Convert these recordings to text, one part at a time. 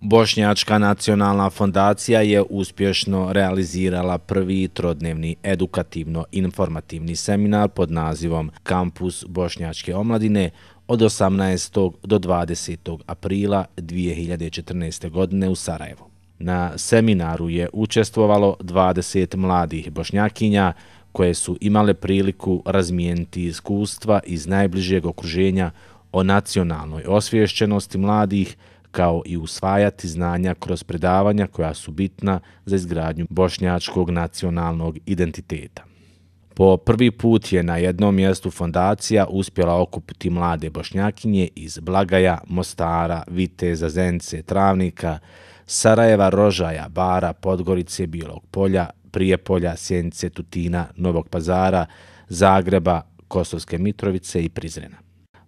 Bošnjačka nacionalna fondacija je uspješno realizirala prvi trodnevni edukativno-informativni seminar pod nazivom Kampus Bošnjačke omladine od 18. do 20. aprila 2014. godine u Sarajevu. Na seminaru je učestvovalo 20 mladih Bošnjakinja koje su imale priliku razmijeniti iskustva iz najbližeg okruženja o nacionalnoj osviješćenosti mladih, kao i usvajati znanja kroz predavanja koja su bitna za izgradnju bošnjačkog nacionalnog identiteta. Po prvi put je na jednom mjestu fondacija uspjela okupiti mlade Bošnjakinje iz Blagaja, Mostara, Viteza, Zenice, Travnika, Sarajeva, Rožaja, Bara, Podgorice, Bijelog Polja, Prijepolja, Sjenice, Tutina, Novog Pazara, Zagreba, Kosovske Mitrovice i Prizrena.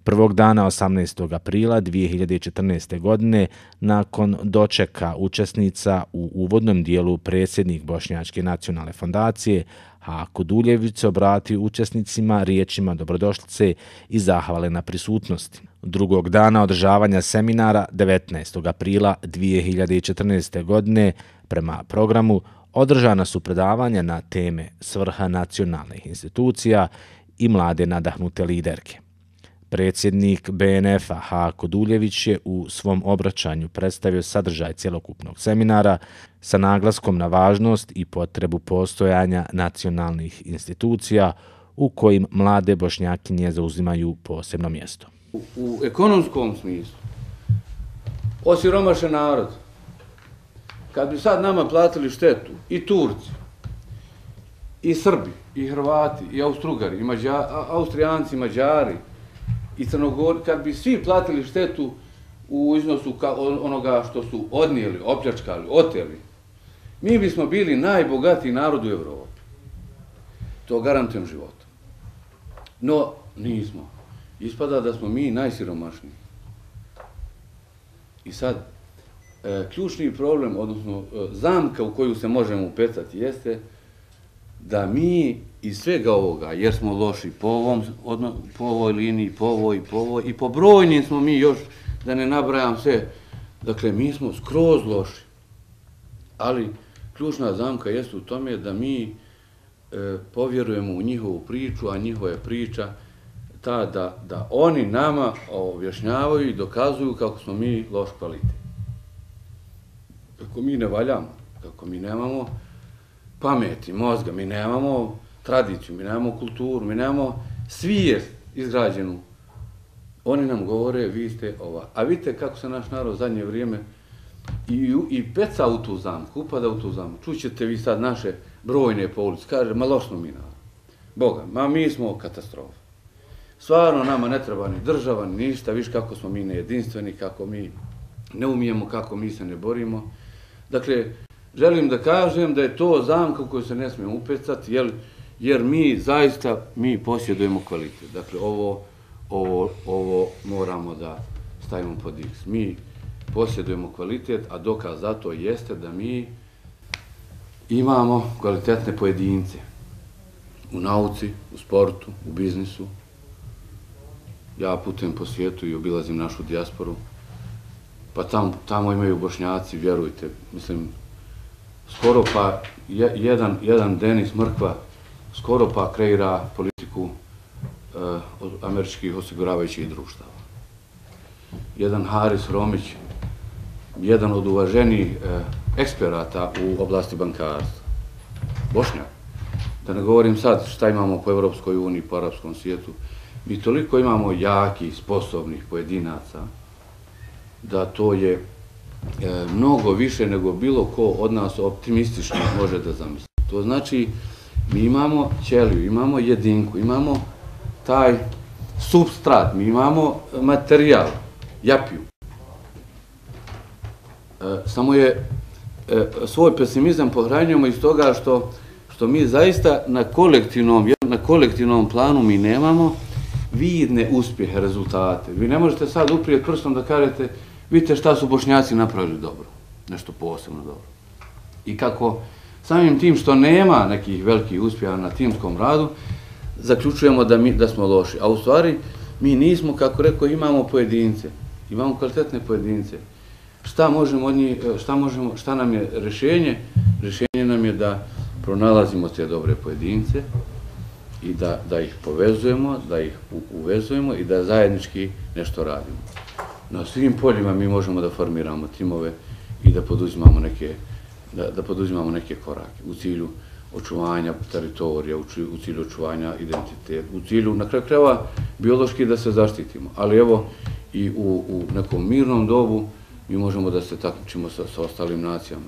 Prvog dana 18. aprila 2014. godine, nakon dočeka učesnica u uvodnom dijelu predsjednik Bošnjačke nacionalne fondacije Hako Duljević se obratio učesnicima riječima dobrodošlice i zahvale na prisutnosti. Drugog dana održavanja seminara 19. aprila 2014. godine prema programu održana su predavanja na teme svrha nacionalnih institucija i mlade nadahnute liderke. Predsjednik BNF-a Hako Duljević je u svom obraćanju predstavio sadržaj cjelokupnog seminara sa naglaskom na važnost i potrebu postojanja nacionalnih institucija u kojim mlade Bošnjakinje zauzimaju posebno mjesto. U ekonomskom smislu, osiromašen narod, kad bi sad nama platili štetu i Turci, i Srbi, i Hrvati, i Austrugari, i Austrijanci, i Mađari, i Crnogori, kad bi svi platili štetu u iznosu onoga što su odnijeli, opljačkali, oteli, mi bismo bili najbogatiji narod u Evropi. To garantujem životom. No, nismo. Ispada da smo mi najsiromašniji. I sad, ključni problem, odnosno zamka u koju se možemo upecati jeste da mi iz svega ovoga, jer smo loši po ovoj liniji, po ovoj i po brojnim smo mi još, da ne nabrajam sve, dakle mi smo skroz loši. Ali ključna zamka jeste u tome da mi povjerujemo u njihovu priču, a njihova je priča ta da oni nama objašnjavaju i dokazuju kako smo mi loš kvalitet. Kako mi ne valjamo, kako mi nemamo pameti, mozga, mi nemamo tradiciju, mi nemamo kulturu, mi nemamo svijest izgrađenu. Oni nam govore, vi ste ova. A vidite kako se naš narod zadnje vrijeme i peca u tu zamku, upada u tu zamku. Čućete vi sad naše brojne po ulici, kaže, ma loš smo mi narod. Boga, ma mi smo katastrofa. Stvarno nama ne treba ni država, ni ništa, viš kako smo mi nejedinstveni, kako mi ne umijemo, kako mi se ne borimo. Dakle, želim da kažem da je to zamka u koju se ne smijemo upecati, jer mi zaista posjedujemo kvalitet. Dakle, ovo moramo da stavimo pod X. Mi posjedujemo kvalitet, a dokaz za to jeste da mi imamo kvalitetne pojedince u nauci, u sportu, u biznisu. Ja putujem po svijetu i obilazim našu dijasporu, pa tamo imaju Bošnjaci, vjerujte, mislim, skoro pa jedan Denis Mrkva skoro pa kreira politiku američkih osiguravajućih društava. Jedan Haris Romić, jedan od uvaženijih eksperata u oblasti bankarstva. Bošnjak. Da ne govorim sad šta imamo po Evropskoj uniji, po arapskom svijetu. Mi toliko imamo jakih, sposobnih pojedinaca da to je mnogo više nego bilo ko od nas optimistično može da zamisli. To znači, mi imamo ćeliju, imamo jedinku, imamo taj substrat, mi imamo materijal, japiju. Samo je svoj pesimizam pohranjujemo iz toga što mi zaista na kolektivnom planu mi nemamo vidne uspjehe, rezultate. Vi ne možete sad uprijeti prstom da kažete vidite šta su Bošnjaci napravili dobro, nešto posebno dobro. I kako samim tim što nema nekih velikih uspjeha na timskom radu, zaključujemo da smo loši. A u stvari mi nismo, kako rekao, imamo pojedince, imamo kvalitetne pojedince. šta nam je rješenje? Rješenje nam je da pronalazimo te dobre pojedince i da ih povezujemo, da ih uvezujemo i da zajednički nešto radimo. Na svim poljima mi možemo da formiramo timove i da poduzimamo neke korake u cilju očuvanja teritorija, u cilju očuvanja identiteta, u cilju, na kraju krajeva, biološki da se zaštitimo. Ali evo, i u nekom mirnom dobu mi možemo da se takmičimo sa ostalim nacijama.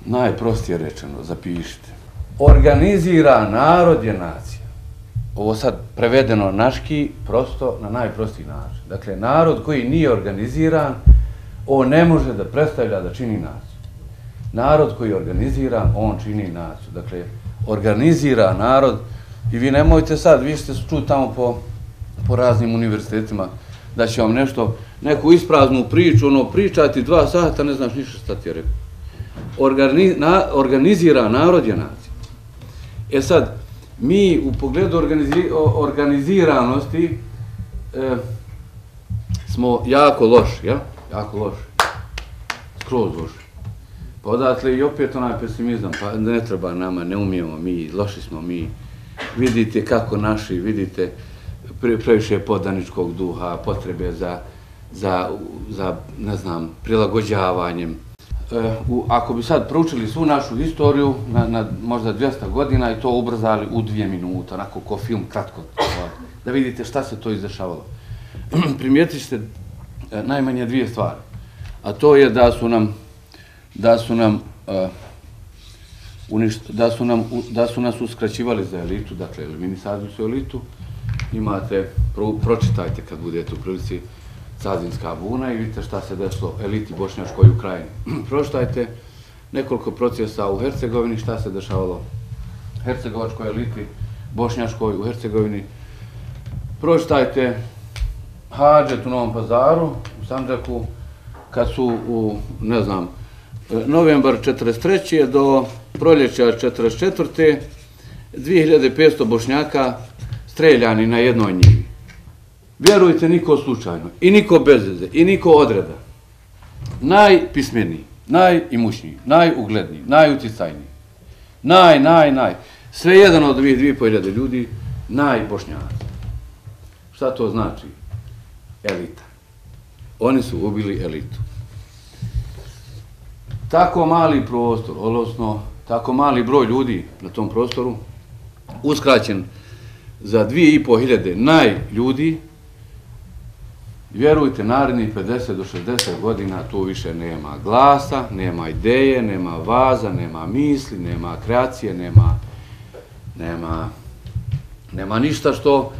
Najprostije rečeno, zapišite. Organiziran narod je nacija. Ovo sad prevedeno naški, prosto, na najprostiji način. Dakle, narod koji nije organiziran, on ne može da predstavlja da čini naciju. Narod koji je organiziran, on čini naciju. Dakle, organizira narod i vi nemojte sad, vi ste čuli tamo po raznim univerzitetima, da će vam neku ispraznu priču, pričati 2 sata, ne znaš ništa šta ti je rekao. Organizira narod je nacija. E sad, mi u pogledu organiziranosti smo jako loši, jel? Jako loši. Skroz loši. Pa odatle i opet onaj pesimizam, pa ne treba nama, ne umijemo mi, loši smo mi. Vidite kako naši, vidite previše podaničkog duha, potrebe za ne znam, prilagođavanjem. Ako bi sad proučili svu našu historiju na možda 200 godina i to ubrzali u 2 minute, onako ko film, kratko, da vidite šta se to izdešavalo. Primijetit ćete najmanje 2 stvari, a to je da su nas uskraćivali za elitu, dakle eliminisali su elitu. Imate, pročitajte kad budete u prilici Cazinska buna i vidite šta se desilo eliti bošnjačkoj u Krajini. Pročitajte nekoliko procesa u Hercegovini, šta se dešavalo hercegovačkoj eliti, bošnjačkoj u Hercegovini. Pročitajte hadžet u Novom Pazaru, u Sandžaku, kad su u, ne znam, novembar 43. do proljeća 44. 2500 Bošnjaka streljani na jednoj njivi. Vjerujte, niko slučajno, i niko bez veze, i niko odreda. Najpismeniji, najimućniji, najugledniji, najuticajniji, sve jedan od 2500 ljudi, najbošnjaci. Šta to znači? Elita. Oni su ubili elitu. Tako mali prostor, odnosno tako mali broj ljudi na tom prostoru, uskraćen za 2500 najljudi, vjerujte, narednih 50 do 60 godina tu više nema glasa, nema ideje, nema vaza, nema misli, nema kreacije, nema ništa što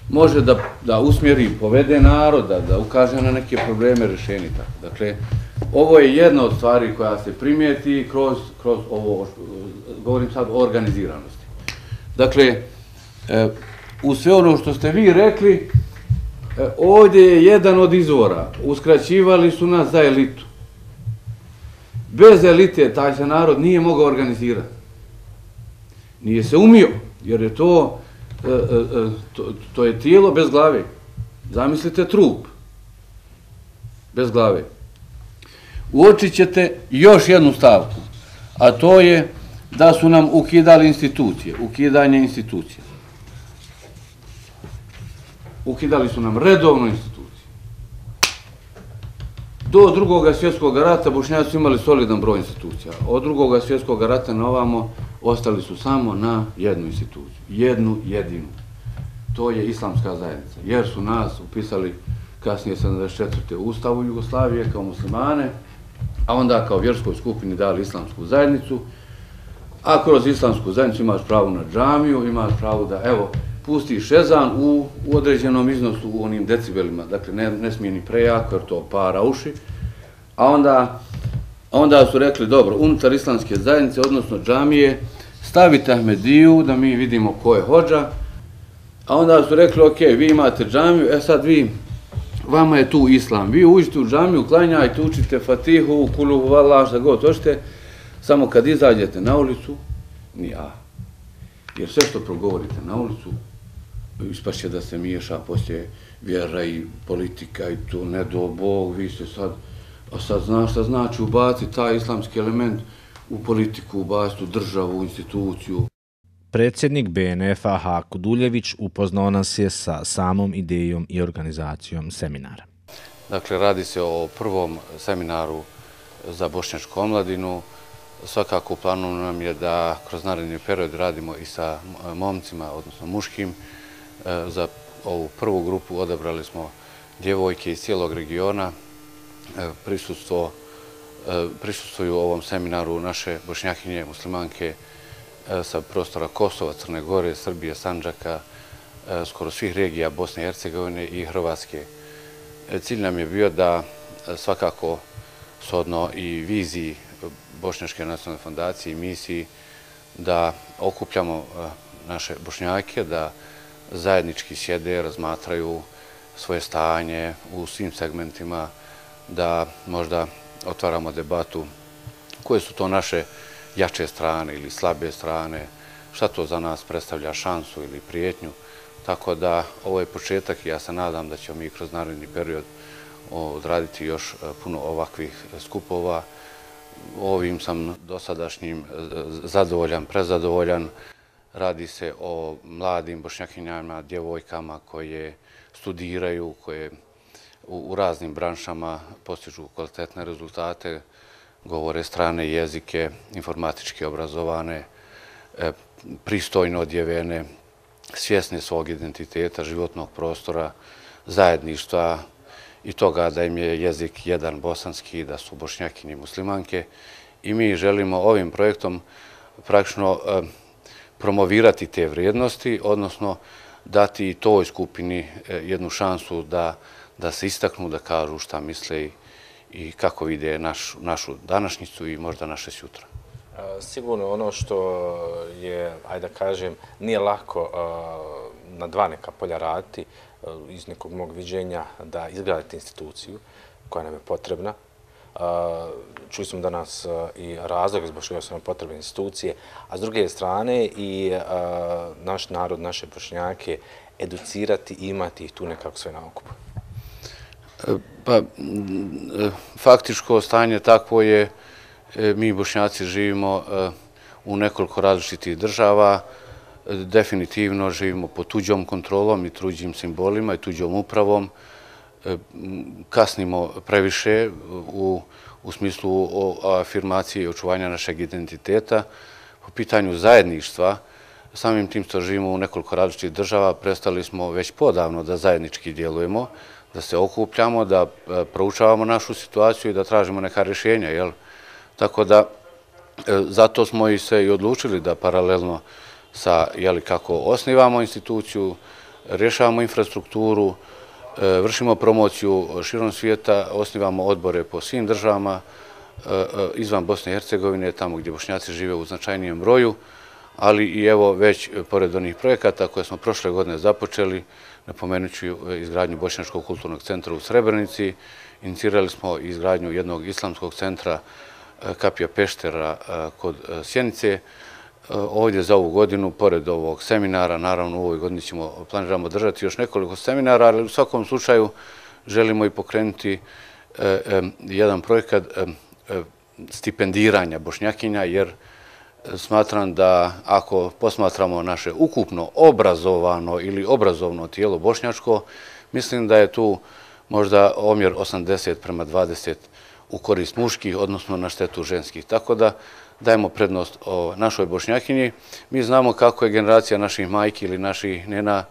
može da usmjeri, povede naroda, da ukaže na neke probleme, rješenja. Dakle, ovo je jedna od stvari koja se primijeti kroz ovo, govorim sad o organiziranosti. Dakle, u sve ono što ste vi rekli, ovdje je jedan od izvora. Uskraćivali su nas za elitu. Bez elite taj se narod nije mogao organizirati. Nije se umio, jer je to je tijelo bez glave. Zamislite trup bez glave. Uočit ćete još jednu stavku, a to je da su nam ukidali institucije, ukidanje institucija. Ukidali su nam redovnu instituciju. Do Drugog svjetskog rata Bošnjaci su imali solidan broj institucija. Od Drugog svjetskog rata na ovamo ostali su samo na jednu instituciju. Jednu jedinu. To je islamska zajednica. Jer su nas upisali kasnije 74. Ustavu Jugoslavije kao muslimane, a onda kao vjerskoj skupini dali islamsku zajednicu. A kroz islamsku zajednicu imaš pravo na džamiju, imaš pravo da, evo, pustiš ezan u određenom iznosu, u onim decibelima, dakle ne smije ni prejako jer to para uši, a onda su rekli, dobro, unutar islamske zajednice, odnosno džamije, stavite Ahmediju da mi vidimo ko je hodža, a onda su rekli, ok, vi imate džamiju, sad vama je tu islam, vi uđite u džamiju, klanjajte, učite Fatihu, Kulu Huvallah, šta god hoćete, samo kad izađete na ulicu, ni a. Jer sve što progovorite na ulicu, ispašće da se miješa poslije vjera i politika i to, ne do Bog, vi ste sad A sad znaš šta znači ubaciti taj islamski element u politiku, ubaciti u državu, u instituciju. Predsjednik BNF-a Hako Duljević upoznao nas je sa samom idejom i organizacijom seminara. Dakle, radi se o prvom seminaru za bošnjačku omladinu. Svakako u planu nam je da kroz naredni period radimo i sa momcima, odnosno muškim. Za ovu prvu grupu odabrali smo djevojke iz cijelog regiona. Prisustvuju ovom seminaru naše bošnjakinje, muslimanke sa prostora Kosova, Crne Gore, Srbije, Sandžaka, skoro svih regija Bosne i Hercegovine i Hrvatske. Cilj nam je bio da svakako shodno i viziji Bošnjačke nacionalne fondacije i misiji da okupljamo naše bošnjake, da zajednički sjede, razmatraju svoje stanje u svim segmentima, da možda otvaramo debatu koje su to naše jače strane ili slabe strane, šta to za nas predstavlja šansu ili prijetnju. Tako da ovo je početak i ja se nadam da ćemo mi kroz naredni period odraditi još puno ovakvih skupova. Ovim sam dosadašnjim zadovoljan, prezadovoljan. Radi se o mladim bošnjakinjama, djevojkama koje studiraju, koje u raznim branšama postižu kvalitetne rezultate, govore strane jezike, informatički obrazovane, pristojno odjevene, svjesne svog identiteta, životnog prostora, zajedništva i toga da im je jezik jedan bosanski, da su bošnjakinje i muslimanke. I mi želimo ovim projektom praktično promovirati te vrijednosti, odnosno dati i toj skupini jednu šansu da se istaknu, da kažu šta misle i kako vide našu današnjicu i možda naše sutra. Sigurno ono što je, ajde da kažem, nije lako na dva neka polja raditi, iz nekog mog viđenja da izgradite instituciju koja nam je potrebna. Čuli smo danas i razlog zbog čega su nam potrebne institucije, a s druge strane i naš narod, naše bošnjake educirati i imati ih tu nekako sve na okupu. Pa, faktičko stanje takvo je, mi bošnjaci živimo u nekoliko različitih država, definitivno živimo pod tuđom kontrolom i tuđim simbolima i tuđom upravom, kasnimo previše u smislu afirmacije i očuvanja našeg identiteta. Po pitanju zajedništva, samim tim što živimo u nekoliko različitih država, prestali smo već podavno da zajednički djelujemo, da se okupljamo, da proučavamo našu situaciju i da tražimo neka rješenja. Tako da, zato smo se i odlučili da paralelno sa kako osnivamo instituciju, rješavamo infrastrukturu, vršimo promociju širom svijeta, osnivamo odbore po svim državama izvan Bosne i Hercegovine, tamo gdje bošnjaci žive u značajnijem broju, ali i evo već pored onih projekata koje smo prošle godine započeli, napomenut ću izgradnju Bošnjačkog kulturnog centra u Srebrenici, inicirali smo izgradnju jednog islamskog centra Kapija Peštera kod Sjenice. Ovdje za ovu godinu, pored ovog seminara, naravno u ovoj godini planiramo držati još nekoliko seminara, ali u svakom slučaju želimo i pokrenuti jedan projekat stipendiranja bošnjakinja, jer smatram da ako posmatramo naše ukupno obrazovano ili obrazovno tijelo bošnjačko, mislim da je tu možda omjer 80:20 u korist muških, odnosno na štetu ženskih. Tako da dajemo prednost našoj bošnjakinji. Mi znamo kako je generacija naših majki ili naših nena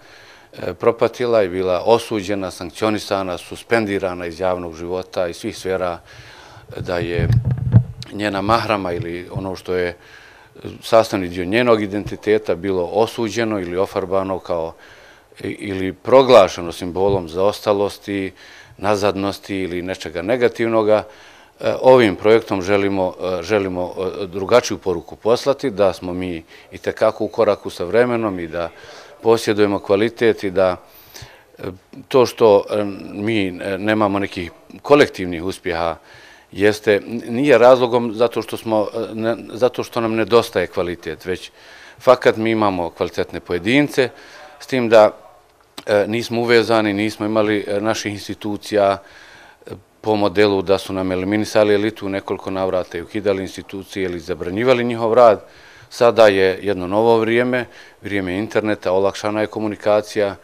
propatila i bila osuđena, sankcionisana, suspendirana iz javnog života i svih sfera, da je njena mahrama ili ono što je sastavni dio njenog identiteta bilo osuđeno ili ofarbano kao ili proglašeno simbolom zaostalosti, nazadnosti ili nečega negativnoga. Ovim projektom želimo drugačiju poruku poslati, da smo mi itekako u koraku sa vremenom i da posjedujemo kvalitet i da to što mi nemamo nekih kolektivnih uspjeha nije razlogom zato što nam nedostaje kvalitet, već fakat mi imamo kvalitetne pojedince, s tim da nismo uvezani, nismo imali naših institucija po modelu da su nam eliminisali elitu u nekoliko navrata i ukidali institucije ili zabranjivali njihov rad. Sada je jedno novo vrijeme, vrijeme interneta, olakšana je komunikacija.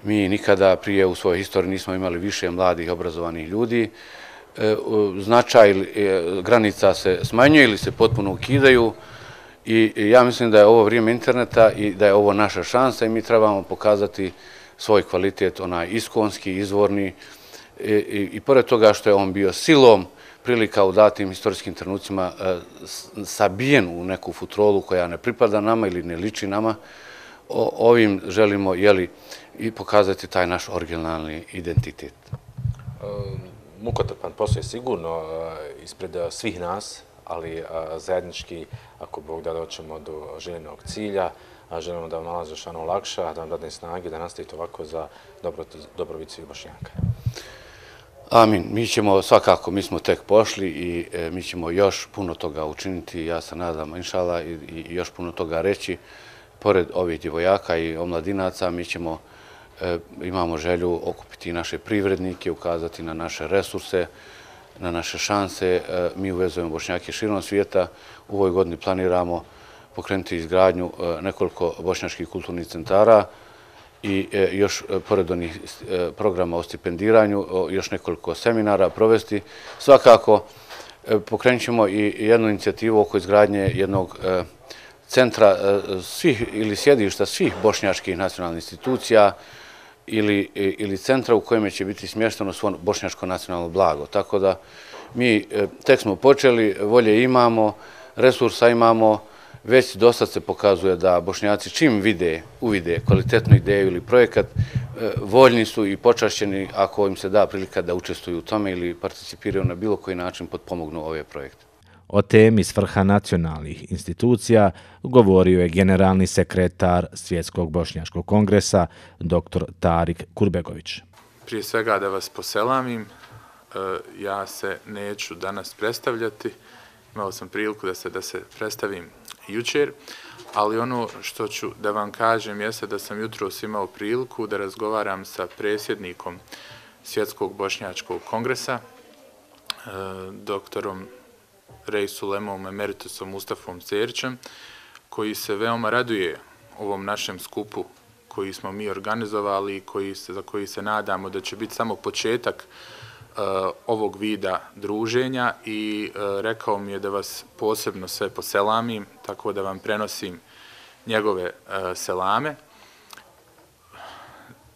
Mi nikada prije u svojoj historiji nismo imali više mladih obrazovanih ljudi. Značaj granica se smanjuje ili se potpuno ukidaju i ja mislim da je ovo vrijeme interneta i da je ovo naša šansa i mi trebamo pokazati svoj kvalitet, onaj iskonski, izvorni i pored toga što je on bio silom prilika u datim historijskim trenucima sabijen u neku futrolu koja ne pripada nama ili ne liči nama, ovim želimo i pokazati taj naš originalni identitet. Mukotrpan posao je sigurno ispred svih nas, ali zajednički, ako Bog da doćemo do željenog cilja, želimo da vam Allah dželešanu olakša, da vam dadne snage, da nastavite ovako za dobrobit svih Bošnjaka. Amin. Mi ćemo svakako, mi smo tek pošli i mi ćemo još puno toga učiniti. Ja se nadam, inšala, i još puno toga reći. Pored ovih djevojaka i omladinaca, imamo želju okupiti naše privrednike, ukazati na naše resurse, na naše šanse. Mi uvezujemo Bošnjake širom svijeta. U ovoj godini planiramo pokrenuti izgradnju nekoliko bošnjačkih kulturnih centara i još pored onih programa o stipendiranju, još nekoliko seminara provesti. Svakako pokrenut ćemo i jednu inicijativu oko izgradnje jednog centra svih ili sjedišta svih bošnjačkih nacionalnih institucija ili centra u kojem će biti smješteno svo bošnjačko nacionalno blago. Tako da mi tek smo počeli, volje imamo, resursa imamo, već dosta se pokazuje da Bošnjaci čim uvide kvalitetnu ideju ili projekat, voljni su i počašćeni ako im se da prilika da učestvuju u tome ili participiraju na bilo koji način potpomognu ove projekte. O temi svrha nacionalnih institucija govorio je generalni sekretar Svjetskog bošnjačkog kongresa, dr. Tarik Kurbegović. Prije svega da vas poselamim, ja se neću danas predstavljati, imao sam priliku da se predstavim jučer, ali ono što ću da vam kažem jeste da sam jutros imao priliku da razgovaram sa predsjednikom Svjetskog bošnjačkog kongresa, doktorom Reisul-Ulemom emeritusom Mustafom Cerićem, koji se veoma raduje ovom našem skupu koji smo mi organizovali i za koji se nadamo da će biti samo početak ovog vida druženja i rekao mi je da vas posebno sve poselamim, tako da vam prenosim njegove selame.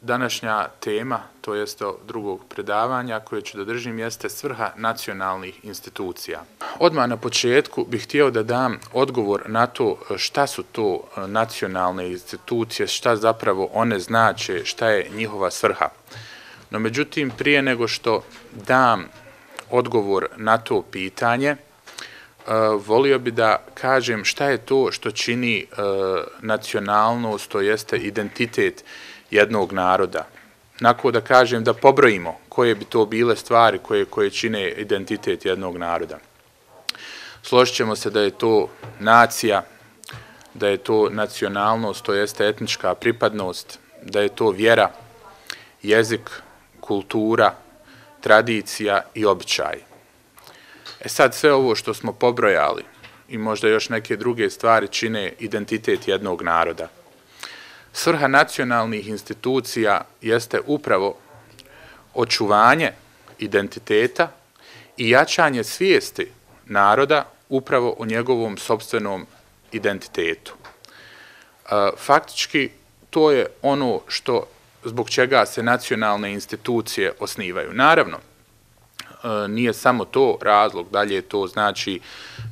Današnja tema, to jeste drugog predavanja koje ću da držim, jeste svrha nacionalnih institucija. Odmah na početku bih htio da dam odgovor na to šta su to nacionalne institucije, šta zapravo one znače, šta je njihova svrha. No, međutim, prije nego što dam odgovor na to pitanje, volio bi da kažem šta je to što čini nacionalnost, to jeste identitet jednog naroda. Nakon da kažem da pobrojimo koje bi to bile stvari koje čine identitet jednog naroda. Složit ćemo se da je to nacija, da je to nacionalnost, to jeste etnička pripadnost, da je to vjera, jezik, kultura, tradicija i običaj. Sad sve ovo što smo pobrojali i možda još neke druge stvari čine identitet jednog naroda. Svrha nacionalnih institucija jeste upravo očuvanje identiteta i jačanje svijesti naroda upravo o njegovom sopstvenom identitetu. Faktički, to je ono zbog čega se nacionalne institucije osnivaju. Naravno, nije samo to razlog, dalje to znači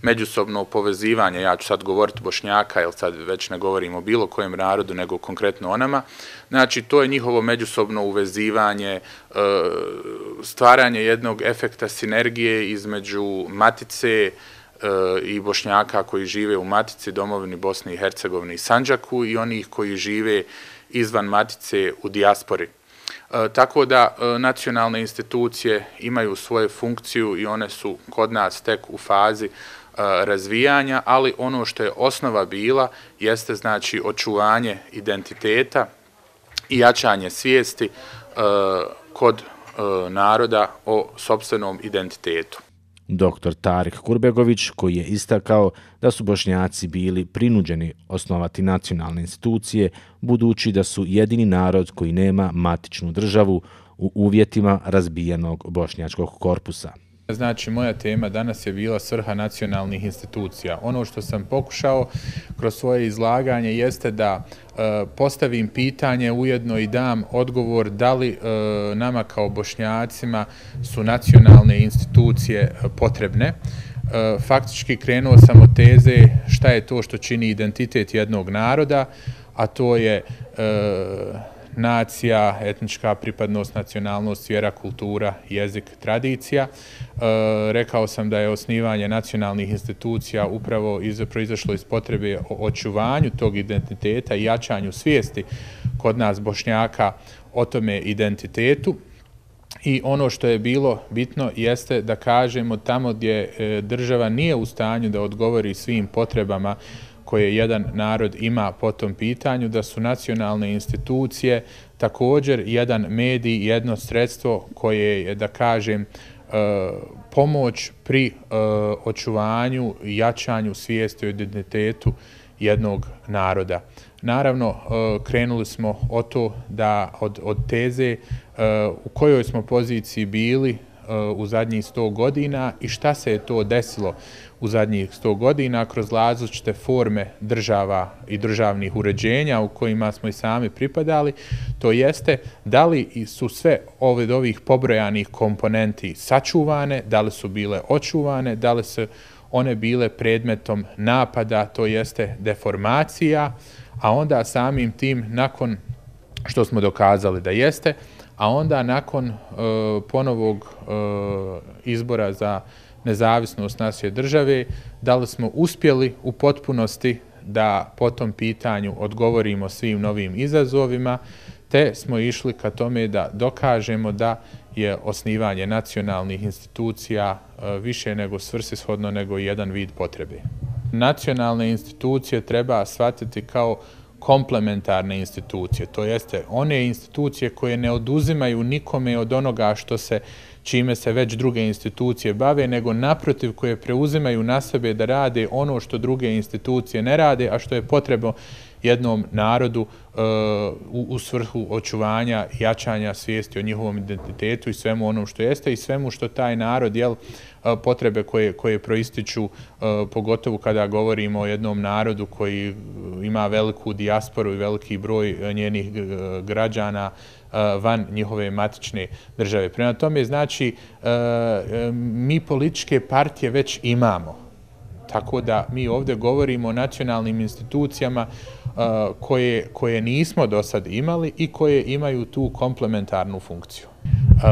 međusobno povezivanje, ja ću sad govoriti Bošnjaka, jer sad već ne govorim o bilo kojem narodu, nego konkretno o nama, znači to je njihovo međusobno uvezivanje, stvaranje jednog efekta sinergije između Matice i Bošnjaka koji žive u Matici, domovini Bosni i Hercegovini i Sandžaku i onih koji žive izvan Matice u dijaspori. Tako da nacionalne institucije imaju svoju funkciju i one su kod nas tek u fazi razvijanja, ali ono što je osnova bila jeste znači očuvanje identiteta i jačanje svijesti kod naroda o sopstvenom identitetu. Dr. Tarik Kurbegović, koji je istakao da su Bošnjaci bili prinuđeni osnovati nacionalne institucije, budući da su jedini narod koji nema matičnu državu u uvjetima razbijenog bošnjačkog korpusa. Znači, moja tema danas je bila svrha nacionalnih institucija. Ono što sam pokušao kroz svoje izlaganje jeste da postavim pitanje, ujedno i dam odgovor da li nama kao Bošnjacima su nacionalne institucije potrebne. Faktički krenuo sam od teze šta je to što čini identitet jednog naroda, a to je nacija, etnička pripadnost, nacionalnost, vjera, kultura, jezik, tradicija. Rekao sam da je osnivanje nacionalnih institucija upravo proizašlo iz potrebe o očuvanju tog identiteta i jačanju svijesti kod nas Bošnjaka o tome identitetu. I ono što je bilo bitno jeste da kažemo tamo gdje država nije u stanju da odgovori svim potrebama koje jedan narod ima po tom pitanju, da su nacionalne institucije također jedan medij, jedno sredstvo koje je, da kažem, pomoć pri očuvanju i jačanju svijesti o identitetu jednog naroda. Naravno, krenuli smo od teze u kojoj smo poziciji bili u zadnjih 100 godina i šta se je to desilo u zadnjih 100 godina kroz različite forme država i državnih uređenja u kojima smo i sami pripadali, to jeste da li su sve od ovih pobrojanih komponenti sačuvane, da li su bile očuvane, da li su one bile predmetom napada, to jeste deformacija, a onda samim tim nakon što smo dokazali da jeste, a onda nakon ponovog izbora za nezavisnost naše države, da li smo uspjeli u potpunosti da po tom pitanju odgovorimo svim novim izazovima, te smo išli ka tome da dokažemo da je osnivanje nacionalnih institucija više nego svrsishodno, nego jedan vid potrebe. Nacionalne institucije treba shvatiti kao komplementarne institucije, to jeste one institucije koje ne oduzimaju nikome od onoga čime se već druge institucije bave, nego naprotiv koje preuzimaju na sebe da rade ono što druge institucije ne rade, a što je potrebno jednom narodu u svrhu očuvanja i jačanja svijesti o njihovom identitetu i svemu onom što jeste i svemu što taj narod, potrebe koje proističu, pogotovo kada govorimo o jednom narodu koji ima veliku dijasporu i veliki broj njenih građana van njihove matične države. Prema tome, znači, mi političke partije već imamo. Tako da mi ovdje govorimo o nacionalnim institucijama koje nismo do sad imali i koje imaju tu komplementarnu funkciju.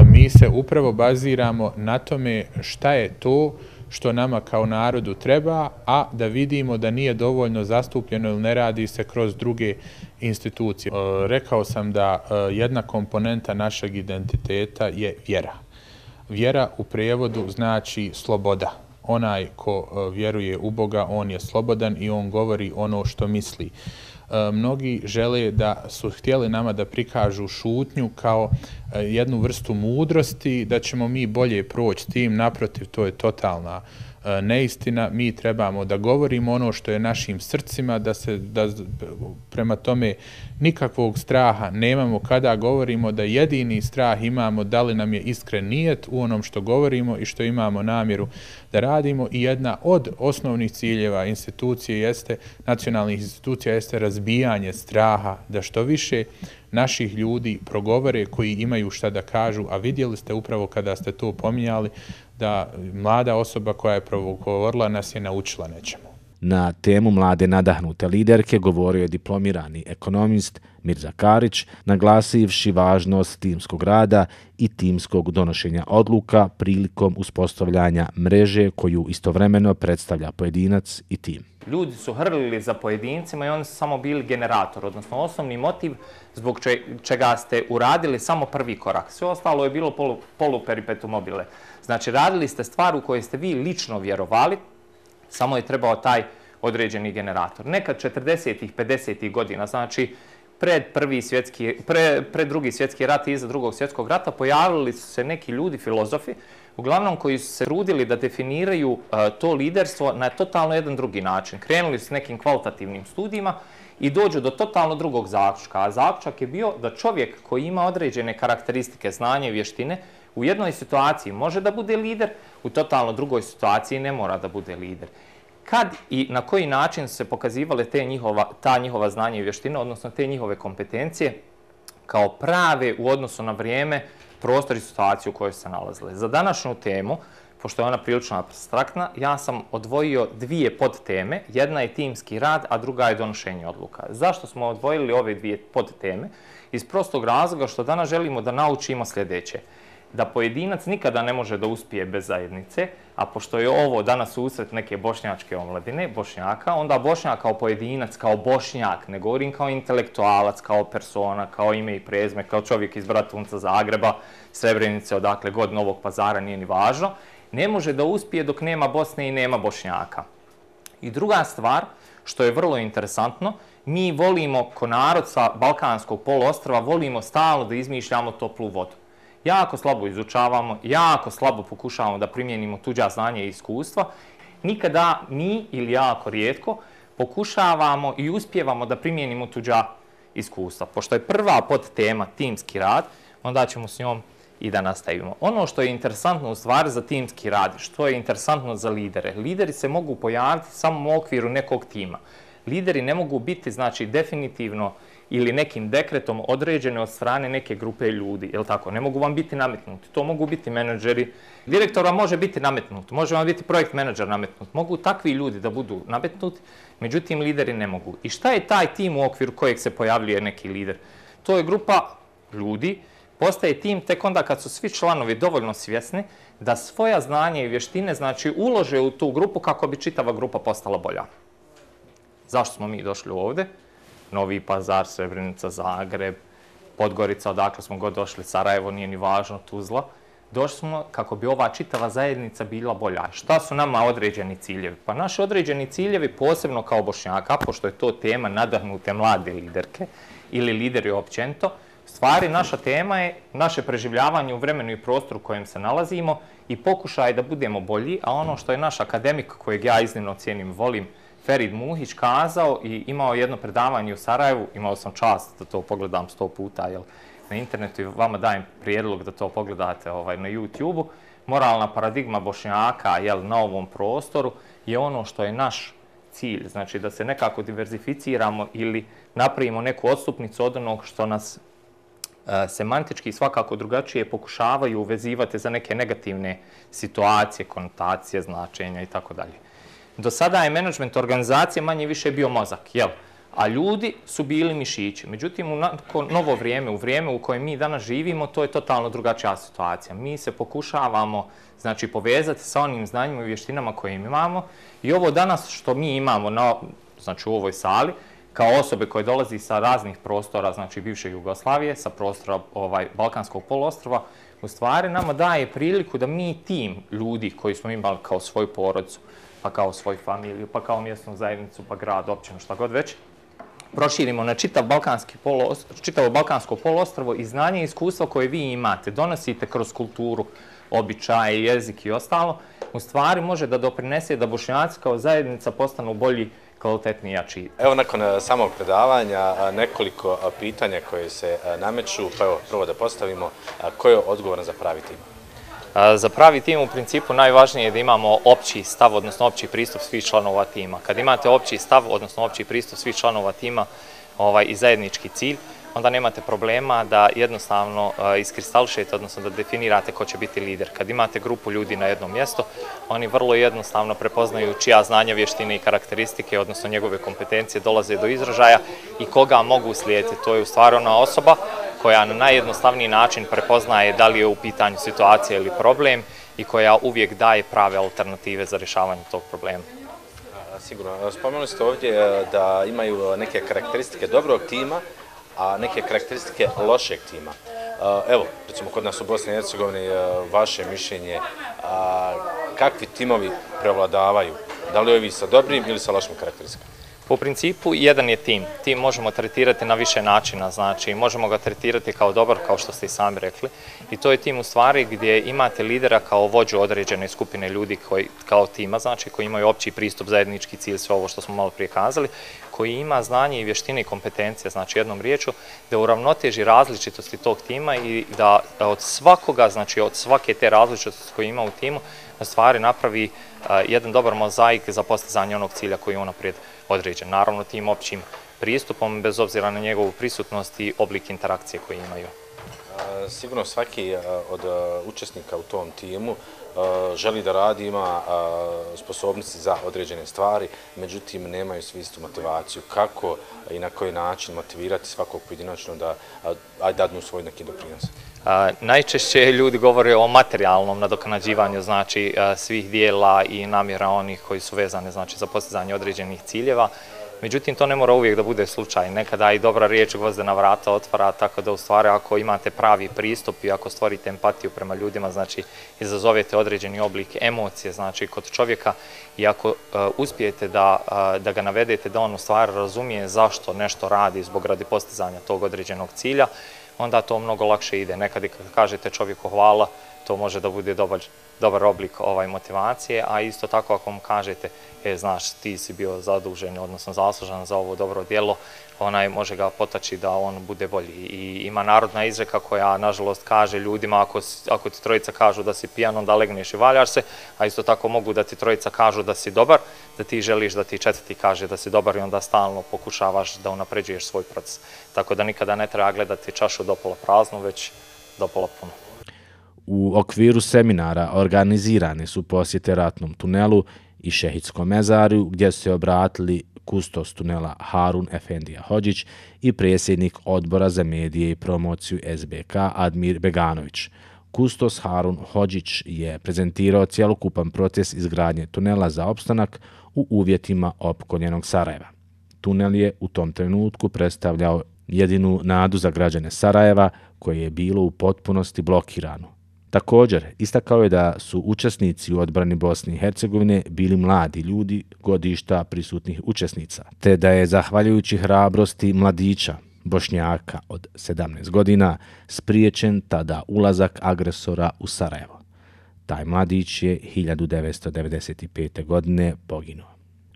Mi se upravo baziramo na tome šta je to što nama kao narodu treba, a da vidimo da nije dovoljno zastupljeno ili ne radi se kroz druge institucije. Rekao sam da jedna komponenta našeg identiteta je vjera. Vjera u prijevodu znači sloboda. Onaj ko vjeruje u Boga, on je slobodan i on govori ono što misli. Mnogi žele da su htjeli nama da prikažu šutnju kao jednu vrstu mudrosti, da ćemo mi bolje proći s tim, naprotiv, to je totalna neistina. Mi trebamo da govorimo ono što je našim srcima, da prema tome nikakvog straha nemamo kada govorimo, da jedini strah imamo da li nam je iskren nijet u onom što govorimo i što imamo namjeru da radimo. I jedna od osnovnih ciljeva nacionalnih institucija jeste razbijanje straha, da što više naših ljudi progovore koji imaju šta da kažu, a vidjeli ste upravo kada ste to pominjali da mlada osoba koja je progovorila nas je naučila nečemu. Na temu mlade nadahnute liderke govorio je diplomirani ekonomist Mirza Karić, naglasivši važnost timskog rada i timskog donošenja odluka prilikom uspostavljanja mreže koju istovremeno predstavlja pojedinac i tim. Ljudi su hrlili za pojedincima i oni su samo bili generator, odnosno osnovni motiv zbog čega ste uradili samo prvi korak. Sve ostalo je bilo poluperipetum mobile. Znači, radili ste stvar u kojoj ste vi lično vjerovali, samo je trebao taj određeni generator. Nekad 40-ih, 50-ih godina, znači, pred drugi svjetski rat i iza drugog svjetskog rata pojavili su se neki ljudi, filozofi, uglavnom koji su se trudili da definiraju to liderstvo na totalno jedan drugi način. Krenuli su s nekim kvalitativnim studijima i dođu do totalno drugog zaključka. A zaključak je bio da čovjek koji ima određene karakteristike, znanje i vještine, u jednoj situaciji može da bude lider, u totalno drugoj situaciji ne mora da bude lider. Kad i na koji način se pokazivale ta njihova znanja i vještine, odnosno te njihove kompetencije, kao prave u odnosu na vrijeme, prostor i situaciju u kojoj se nalazile. Za današnju temu, pošto je ona prilično apstraktna, ja sam odvojio dvije podteme. Jedna je timski rad, a druga je donošenje odluka. Zašto smo odvojili ove dvije podteme? Iz prostog razloga što danas želimo da naučimo sljedeće. Da pojedinac nikada ne može da uspije bez zajednice, a pošto je ovo danas susret neke bošnjačke omladine, Bošnjaka, onda Bošnjak kao pojedinac, kao Bošnjak, ne govorim kao intelektualac, kao persona, kao ime i prezime, kao čovjek iz Bratunca, Zagreba, Srebrenice, odakle god, Novog Pazara, nije ni važno, ne može da uspije dok nema Bosne i nema Bošnjaka. I druga stvar, što je vrlo interesantno, mi volimo, ko narod sa Balkanskog poluostrva, volimo stalno da izmišljamo toplu vodu. Jako slabo izučavamo, jako slabo pokušavamo da primijenimo tuđa znanja i iskustva. Nikada mi, ili jako rijetko, pokušavamo i uspijevamo da primijenimo tuđa iskustva. Pošto je prva podtema timski rad, onda ćemo s njom i da nastavimo. Ono što je interesantno u stvari za timski rad, što je interesantno za lidere. Lideri se mogu pojaviti samo u okviru nekog tima. Lideri ne mogu biti, znači, definitivno ili nekim dekretom određene od strane neke grupe ljudi, jel tako? Ne mogu vam biti nametnuti, to mogu biti menadžeri. Direktor vam može biti nametnut, može vam biti projekt menadžer nametnut, mogu takvi ljudi da budu nametnuti, međutim lideri ne mogu. I šta je taj tim u okviru kojeg se pojavljuje neki lider? To je grupa ljudi, postaje tim tek onda kad su svi članovi dovoljno svjesni da svoja znanja i vještine, znači, ulože u tu grupu kako bi čitava grupa postala bolja. Zašto smo mi došli ovdje? Novi Pazar, Srebrenica, Zagreb, Podgorica, odakle smo god došli, Sarajevo, nije ni važno, Tuzla. Došli smo kako bi ova čitava zajednica bila bolja. Šta su nama određeni ciljevi? Pa naši određeni ciljevi, posebno kao Bošnjaka, pošto je to tema nadahnute mlade liderke ili lideri općenito, stvari naša tema je naše preživljavanje u vremenu i prostoru u kojem se nalazimo i pokušaj da budemo bolji, a ono što je naš akademik, kojeg ja iznimno cijenim, volim, Ferid Muhić, kazao i imao jedno predavanje u Sarajevu, imao sam čast da to pogledam 100 puta na internetu i vama dajem prijedlog da to pogledate na YouTube-u. Moralna paradigma Bošnjaka na ovom prostoru je ono što je naš cilj, znači da se nekako diverzificiramo ili napravimo neku odstupnicu od onog što nas semantički svakako drugačije pokušavaju uvezivati za neke negativne situacije, konotacije, značenja i tako dalje. Do sada je menadžment organizacije manje više bio mozak, a ljudi su bili mišići. Međutim, u novo vrijeme, u vrijeme u kojem mi danas živimo, to je totalno drugačija situacija. Mi se pokušavamo, znači, povezati sa onim znanjima i vještinama koje imamo i ovo danas što mi imamo znači, u ovoj sali, kao osobe koje dolazi sa raznih prostora, znači bivše Jugoslavije, sa prostora Balkanskog poluostrva, u stvari nama daje priliku da mi tim ljudi koji smo imali kao svoju porodicu, pa kao svoju familiju, pa kao mjesnu zajednicu, pa grad, općinu, šta god već, proširimo na čitavo Balkansko poluostrvo i znanje i iskustvo koje vi imate, donosite kroz kulturu, običaje, jezik i ostalo, u stvari može da doprinese da Bošnjaci kao zajednica postanu bolji, kvalitetniji, jači. Evo, nakon samog predavanja, nekoliko pitanja koje se nameću, pa evo, prvo da postavimo, ko je odgovoran za pravi tim? Za pravi tim u principu najvažnije je da imamo opći stav, odnosno opći pristup svih članova tima. Kad imate opći stav, odnosno opći pristup svih članova tima i zajednički cilj, onda nemate problema da jednostavno iskristališete, odnosno da definirate ko će biti lider. Kad imate grupu ljudi na jednom mjestu, oni vrlo jednostavno prepoznaju čija znanja, vještine i karakteristike, odnosno njegove kompetencije dolaze do izražaja i koga mogu slijediti. To je u stvari ona osoba koja na najjednostavniji način prepoznaje da li je u pitanju situacija ili problem i koja uvijek daje prave alternative za rješavanje tog problema. Sigurno. Spomenuli ste ovdje da imaju neke karakteristike dobrog tima, a neke karakteristike lošeg tima. Evo, recimo kod nas u Bosni i Hercegovini, vaše mišljenje, kakvi timovi prevladavaju? Da li ovi sa dobrim ili sa lošim karakteristikama? Po principu, jedan je tim. Tim možemo tretirati na više načina, znači možemo ga tretirati kao dobar, kao što ste i sami rekli. I to je tim u stvari gdje imate lidera kao vođu određene skupine ljudi kao tima, znači koji imaju opći pristup, zajednički cilj, sve ovo što smo malo prije kazali, koji ima znanje i vještine i kompetencije, znači jednom riječu, da uravnoteži različitosti tog tima i da od svakoga, znači od svake te različitosti koje ima u timu, na stvari napravi jedan dobar mozaik za postizanje onog cilja koji je unaprijed određen. Naravno, tim općim pristupom, bez obzira na njegovu prisutnost i oblik interakcije koji imaju. Sigurno svaki od učesnika u tom timu želi da radi, ima sposobnosti za određene stvari, međutim nemaju svi istu motivaciju. Kako i na koji način motivirati svakog pojedinačno da dadnu svoj neki doprinos? Najčešće ljudi govore o materijalnom nadoknađivanju, znači svih dijela i namjera onih koji su vezane, znači, za postizanje određenih ciljeva. Međutim, to ne mora uvijek da bude slučaj. Nekada i dobra riječ gvozdena vrata otvara, tako da u stvari ako imate pravi pristup i ako stvorite empatiju prema ljudima, znači izazovete određeni oblik emocije, znači kod čovjeka, i ako uspijete da ga navedete da on u stvari razumije zašto nešto radi radi postizanja tog određenog cilja, onda to mnogo lakše ide. Nekad i kad kažete čovjeku hvala, to može da bude dobar oblik motivacije, a isto tako ako mu kažete, znaš, ti si bio zadužen, odnosno zaslužan za ovo dobro djelo, može ga potaći da on bude bolji. I ima narodna izreka koja, nažalost, kaže ljudima, ako ti trojica kažu da si pijan, onda legneš i valjaš se, a isto tako mogu da ti trojica kažu da si dobar, da ti želiš da ti četvrti kaže da si dobar i onda stalno pokušavaš da unapređuješ svoj proces. Tako da nikada ne treba gledati čašu dopola praznu, već dopola punu. U okviru seminara organizirane su posjete Ratnom tunelu i Šehitskom mezariju, gdje su se obratili kustos tunela Harun Efendija Hodžić i predsjednik odbora za medije i promociju SBK Admir Beganović. Kustos Harun Hodžić je prezentirao cjelokupan proces izgradnje tunela za opstanak u uvjetima opkoljenog Sarajeva. Tunel je u tom trenutku predstavljao jedinu nadu za građane Sarajeva, koje je bilo u potpunosti blokirano. Također, istakao je da su učesnici u odbrani Bosne i Hercegovine bili mladi ljudi godišta prisutnih učesnica, te da je, zahvaljujući hrabrosti mladića, Bošnjaka od 17 godina, spriječen tada ulazak agresora u Sarajevo. Taj mladić je 1995. godine poginuo.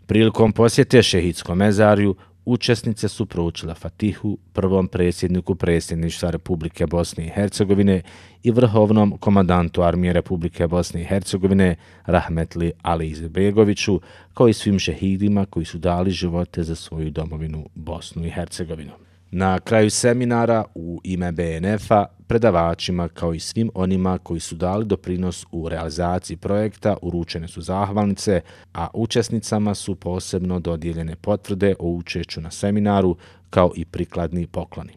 Prilikom posjete Šehitskom mezariju, učesnice su proučile Fatihu prvom predsjedniku predsjedništva Republike Bosne i Hercegovine i vrhovnom komandantu armije Republike Bosne i Hercegovine Rahmetli Ali Izetbegoviću, kao i svim šehidima koji su dali živote za svoju domovinu Bosnu i Hercegovinu. Na kraju seminara u ime BNF-a predavačima kao i svim onima koji su dali doprinos u realizaciji projekta uručene su zahvalnice, a učesnicama su posebno dodijeljene potvrde o učešću na seminaru kao i prikladni pokloni.